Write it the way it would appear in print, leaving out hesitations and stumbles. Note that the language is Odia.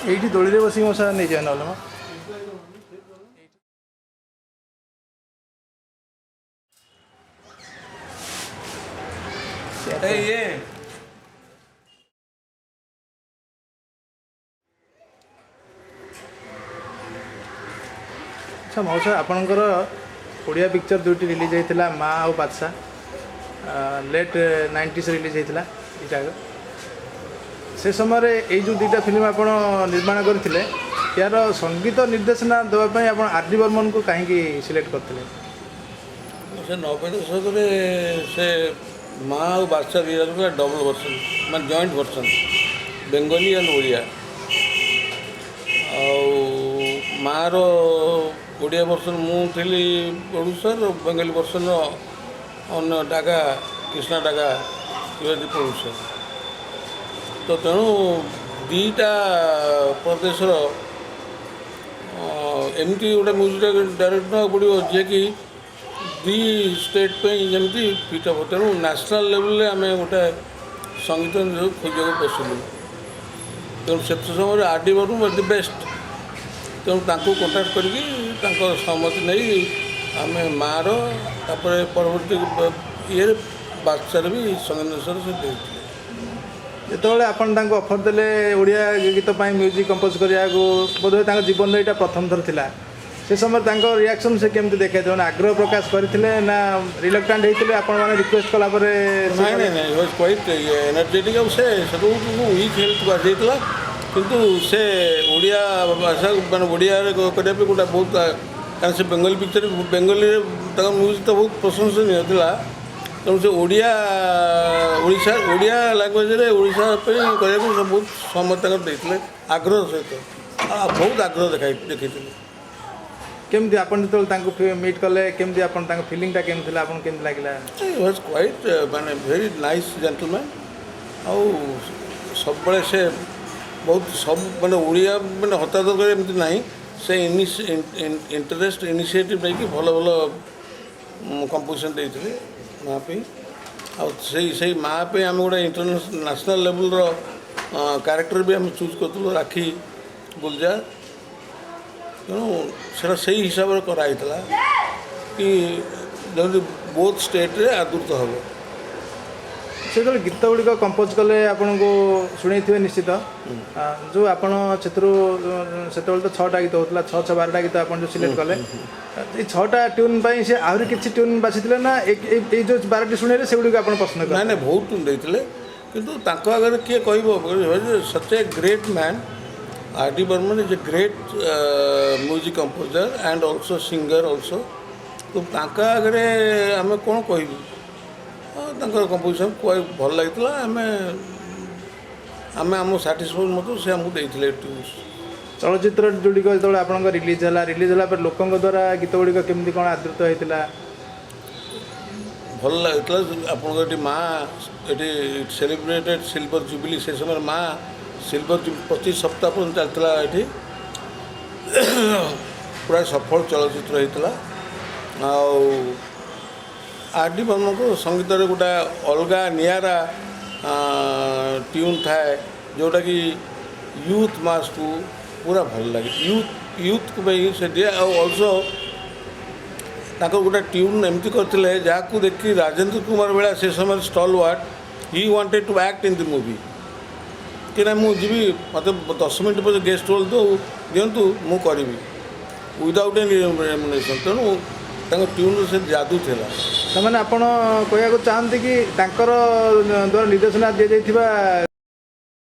ଏଇଠି ଦୋଳିରେ ବସିକି ମଉସା ନେଇଯିବା ନହେଲେ ମ। ଏଇ ଇଏ। ଆଚ୍ଛା ମଉସା, ଆପଣଙ୍କର ଓଡ଼ିଆ ପିକ୍ଚର ଦୁଇଟି ରିଲିଜ୍ ହେଇଥିଲା, ମା ଆଉ ବାଦଶା, ଲେଟ୍ 90s release ହେଇଥିଲା ଦୁଇଟାକ। ସେ ସମୟରେ ଏଇ ଯେଉଁ ଦୁଇଟା ଫିଲ୍ମ ଆପଣ ନିର୍ମାଣ କରିଥିଲେ, ଏହାର ସଙ୍ଗୀତ ନିର୍ଦ୍ଦେଶନା ଦେବା ପାଇଁ ଆପଣ ଆର୍ ଡି ବର୍ମନଙ୍କୁ କାହିଁକି ସିଲେକ୍ଟ କରିଥିଲେ? ସେ 90 ଦଶକରେ ସେ ମା ଆଉ ବାଦଶା ଦୁଇଟା ଡବଲ୍ ଭର୍ସନ୍, ମାନେ joint version, Bengali and Odia. ଆଉ ମାଆର ଓଡ଼ିଆ ଭର୍ସନ୍ ମୁଁ ଥିଲି ପ୍ରଡ୍ୟୁସର୍, ବେଙ୍ଗଲୀ ଭର୍ସନ୍ର ଅନ୍ୟ ଡାଗା, କୃଷ୍ଣା ଡାଗା ଦି ପ୍ରଡ୍ୟୁସର୍। ତ ତେଣୁ ଦୁଇଟା ପ୍ରଦେଶର ଏମିତି ଗୋଟେ ମ୍ୟୁଜିକ୍ ଡାଇରେକ୍ଟର ନେବାକୁ ପଡ଼ିବ, ଯିଏକି ଦୁଇ ଷ୍ଟେଟ୍ ପାଇଁ ଯେମିତି ଫିଟ୍ ହେବ। ତେଣୁ ନ୍ୟାସନାଲ୍ ଲେଭେଲରେ ଆମେ ଗୋଟେ ସଙ୍ଗୀତ ନିର୍ଦ୍ଦେଶକ ଖୋଜିବାକୁ ବସିଲୁ। ତେଣୁ ସେତେ ସମୟରେ R D Burman was the best. ତେଣୁ ତାଙ୍କୁ କଣ୍ଟାକ୍ଟ କରିକି, ତାଙ୍କ ସହମତି ନେଇ ଆମେ ମାଆର, ତାପରେ ପରବର୍ତ୍ତୀ ଇଏରେ ବାଦଶାରେ ବି ସଙ୍ଗୀତ ନିର୍ଦ୍ଦେଶକ ସେ ଦେଇଥିଲେ। ଯେତେବେଳେ ଆପଣ ତାଙ୍କୁ ଅଫର୍ ଦେଲେ ଓଡ଼ିଆ ଗୀତ ପାଇଁ ମ୍ୟୁଜିକ୍ କମ୍ପୋଜ୍ କରିବାକୁ, ବୋଧହୁଏ ତାଙ୍କ ଜୀବନରେ ଏଇଟା ପ୍ରଥମ ଥର ଥିଲା, ସେ ସମୟରେ ତାଙ୍କ ରିଆକ୍ସନ୍ ସେ କେମିତି ଦେଖାଇଥିଲେ? ମାନେ ଆଗ୍ରହ ପ୍ରକାଶ କରିଥିଲେ ନା ରିଲକ୍ଟାଣ୍ଟ ହେଇଥିଲେ ଆପଣମାନେ ରିକ୍ୱେଷ୍ଟ କଲା ପରେ? ନାଇଁ, ୱାଜ୍ କ୍ୱାଇଟ୍ ଏନର୍ଜେଟିକ୍। ଆଉ ସେ ସେତେବେଳକୁ ୱିକ୍ ହେଲ୍ଥକୁ ଆସିଯାଇଥିଲା, କିନ୍ତୁ ସେ ଓଡ଼ିଆ ଭାଷା, ମାନେ ଓଡ଼ିଆରେ କରିବା ପାଇଁ ଗୋଟେ ବହୁତ, କାରଣ ସେ ବେଙ୍ଗଲୀ ପିକ୍ଚର, ବେଙ୍ଗଲୀରେ ତାଙ୍କ ମ୍ୟୁଜିକ୍ ତ ବହୁତ ପ୍ରଶଂସନୀୟ ଥିଲା। ତେଣୁ ସେ ଓଡ଼ିଆ, ଓଡ଼ିଶା, ଓଡ଼ିଆ ଲାଙ୍ଗୁଏଜରେ ଓଡ଼ିଶା ପାଇଁ କରିବାକୁ ସେ ବହୁତ ସହମତି ତାଙ୍କର ଦେଇଥିଲେ ଆଗ୍ରହ ସହିତ, ଆଉ ବହୁତ ଆଗ୍ରହ ଦେଖାଇଥିଲେ। କେମିତି ଆପଣ ଯେତେବେଳେ ତାଙ୍କୁ ମିଟ୍ କଲେ, କେମିତି ଆପଣ ତାଙ୍କ ଫିଲିଂଟା କେମିତି ଥିଲା, ଆପଣଙ୍କୁ କେମିତି ଲାଗିଲା? ୱାଜ୍ କ୍ୱାଇଟ୍ ମାନେ ଭେରି ନାଇସ୍ ଜେଣ୍ଟଲମ୍ୟାନ୍। ଆଉ ସବୁବେଳେ ସେ ବହୁତ ସବୁ, ମାନେ ଓଡ଼ିଆ ମାନେ ହତାଦର କରି ଏମିତି ନାହିଁ। ସେ ଇଣ୍ଟରେଷ୍ଟ, ଇନିସିଏଟିଭ୍ ନେଇକି ଭଲ ଭଲ କମ୍ପୋଜିସନ୍ ଦେଇଥିଲେ ମା ପାଇଁ। ଆଉ ସେଇ ମା ପାଇଁ ଆମେ ଗୋଟେ ଇଣ୍ଟରନ୍ୟାସନାଲ୍, ନ୍ୟାସନାଲ୍ ଲେଭେଲର କ୍ୟାରେକ୍ଟର ବି ଆମେ ଚୁଜ୍ କରିଥିଲୁ, ରାକ୍ଷୀ ଗୁଲଜାର। ତେଣୁ ସେଇଟା ସେଇ ହିସାବରେ କରାହେଇଥିଲା କି ଯେମିତି ବୋଥ୍ ଷ୍ଟେଟ୍ରେ ଆଦୃତ ହେବ। ସେତେବେଳେ ଗୀତ ଗୁଡ଼ିକ କମ୍ପୋଜ୍ କଲେ, ଆପଣଙ୍କୁ ଶୁଣେଇଥିବେ ନିଶ୍ଚିତ। ଯେଉଁ ଆପଣ ସେଥିରୁ, ସେତେବେଳେ ତ ଛଅଟା ଗୀତ ହେଉଥିଲା, ଛଅ ଛଅ 12ଟା ଗୀତ ଆପଣ ଯେଉଁ ସିଲେକ୍ଟ କଲେ, ଏଇ ଛଅଟା ଟ୍ୟୁନ୍ ପାଇଁ ସେ ଆହୁରି କିଛି ଟ୍ୟୁନ୍ ବାଛିଥିଲେ ନା ଏଇ ଯେଉଁ 12ଟି ଶୁଣେଇଲେ ସେଗୁଡ଼ିକୁ ଆପଣ ପସନ୍ଦ କଲେ? ନାଇଁ, ବହୁତ ଟ୍ୟୁନ୍ ଦେଇଥିଲେ, କିନ୍ତୁ ତାଙ୍କ ଆଗରେ କିଏ କହିବ? Such a great man, R D Burman is a great music composer and also singer also. ତ ତାଙ୍କ ଆଗରେ ଆମେ କ'ଣ କହିବୁ? ତାଙ୍କର କମ୍ପୋଜିସନ୍ ଭଲ ଲାଗିଥିଲା। ଆମେ ଆମ ସାଟିସ୍ଫାକ୍ସନ୍ ମତ ସେ ଆମକୁ ଦେଇଥିଲେ ଟ୍ୟୁନ୍ସ। ଚଳଚ୍ଚିତ୍ର ଗୁଡ଼ିକ ଯେତେବେଳେ ଆପଣଙ୍କ ରିଲିଜ୍ ହେଲା, ରିଲିଜ୍ ହେଲା ପରେ ଲୋକଙ୍କ ଦ୍ୱାରା ଗୀତ ଗୁଡ଼ିକ କେମିତି କ'ଣ ଆଦୃତ ହେଇଥିଲା? ଭଲ ଲାଗୁଥିଲା। ଆପଣଙ୍କର ଏଠି ମା ଏଠି ସେଲିବ୍ରେଟେଡ୍ ସିଲଭର ଜୁବିଲି। ସେ ସମୟରେ ମା ସିଲଭର 25 ସପ୍ତାହ ପର୍ଯ୍ୟନ୍ତ ଚାଲିଥିଲା ଏଠି। ପୁରା ସଫଳ ଚଳଚ୍ଚିତ୍ର ହେଇଥିଲା। ଆଉ ଆର୍ ଡି ବର୍ମନଙ୍କ ସଙ୍ଗୀତରେ ଗୋଟେ ଅଲଗା ନିଆରା ଟ୍ୟୁନ୍ ଥାଏ, ଯେଉଁଟାକି ୟୁଥ୍ ମାସ୍କୁ ପୁରା ଭଲ ଲାଗେ। ୟୁଥ୍କୁ ପାଇଁ ସେ ଦିଏ। ଆଉ ଅଲସୋ ତାଙ୍କର ଗୋଟେ ଟ୍ୟୁନ୍ ଏମିତି କରିଥିଲେ, ଯାହାକୁ ଦେଖି ରାଜେନ୍ଦ୍ର କୁମାର ଭଳିଆ ସେ ସମୟରେ stalwart, he wanted to act in the movie କି ନା ମୁଁ ଯିବି, ମୋତେ 10 ମିନିଟ୍ ପରେ ଗେଷ୍ଟ ରୋଲ୍ ଦିଅନ୍ତୁ, ମୁଁ କରିବି ୱିଦାଉଟ୍ ଏନି ରେମୁନେସନ୍। ତେଣୁ ତାଙ୍କ ଟ୍ୟୁନ୍ର ସେ ଯାଦୁ ଥିଲା। ତାମାନେ ଆପଣ କହିବାକୁ ଚାହାନ୍ତି କି ତାଙ୍କର ଦ୍ୱାରା ନିର୍ଦ୍ଦେଶନା ଦିଆଯାଇଥିବା